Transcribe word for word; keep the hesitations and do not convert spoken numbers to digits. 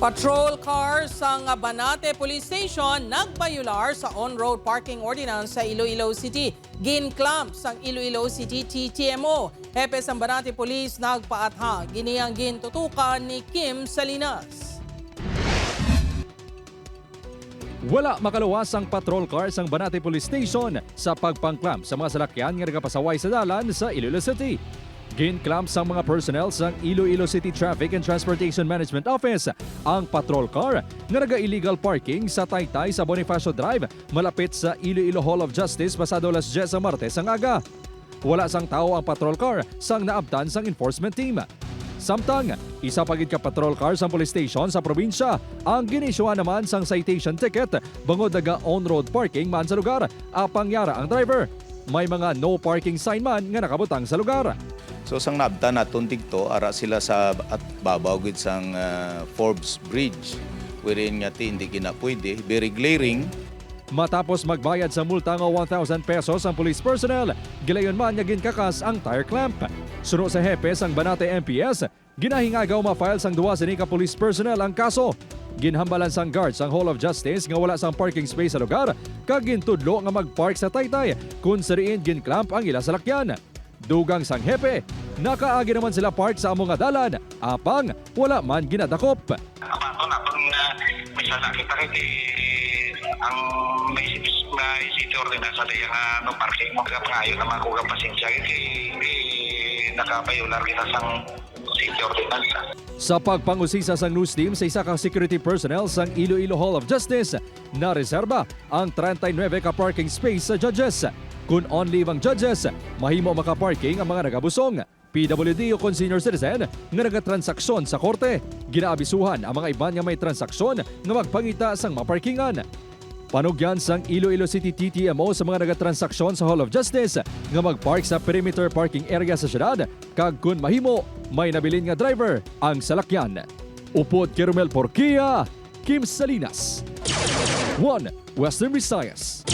Patrol car sang Banate Police Station nagbayular sa on-road parking ordinance sa Iloilo City. Gin-clamp sang Iloilo City T T M O. Hepe sang Banate Police nagpaathag. Ini ang gintutukan ni Kim Salinas. Wala makaluwas ang patrol car sang Banate Police Station sa pagpang-clamp sa mga salakyan nga nagapasaway sa dalan sa Iloilo City. Gin-clamp sang mga personnel sang Iloilo City Traffic and Transportation Management Office ang patrol car nga naga-illegal parking sa taytay sa Bonifacio Drive, malapit sa Iloilo Hall of Justice, pasado alas diyes sa Martes ang aga. Wala sang tawo ang patrol car sang naabtan sang enforcement team. Samtang, isa pa gid ka patrol car sang police station sa probinsya ang gin-isyuhan naman sang citation ticket bangod naga on-road parking man sa lugar, apang yara ang driver. May mga no parking sign man nga nakabutang sa lugar. So, sang naabtan naton digto, ara sila sa at babaw gid sang, ah, Forbes Bridge, wherein nga ti hindi gina pwede, very glaring. Matapos magbayad sa multa nga one thousand pesos ang police personnel, gilayon man nga ginkakas ang tire clamp. Suno sa hepe sang Banate M P S, ginahingagaw ma-file sang duha sini ka police personnel ang kaso. Ginhambalan sang guard sang Hall of Justice nga wala sang parking space sa lugar, kag gintudlo nga mag-park sa taytay, kun sa diin gin-clamp ang ila salakyan. Dugang sang hepe, nakaagi naman sila park sa amo nga dalan, apang wala man ginadakop. Abaton naton nga may sala kita kay di ang may, may city ordinance sa daya nga no parking mo. Kapangayo naman ko nga pasensya kay, kay nakabayular kita sang city ordinance. Sa pagpangusisa sang news team sa isa ka security personnel sang Iloilo Hall of Justice, nareserba ang treinta y nueve ka parking space sa judges. Kun on leave ang judges, mahimo makaparking ang mga nagabusong, P W D o kon senior citizen nga nagatransaksyon sa korte. Ginaabisuhan ang mga iban nga may transaksyon nga magpangita sang maparkingan. Panugyan sang Iloilo City T T M O sa mga nagatransaksyon sa Hall of Justice nga magpark sa perimeter parking area sa syudad, kag kun mahimo, may nabilin nga driver ang salakyan. Upod kay Romel Porquia, Kim Salinas, One Western Visayas.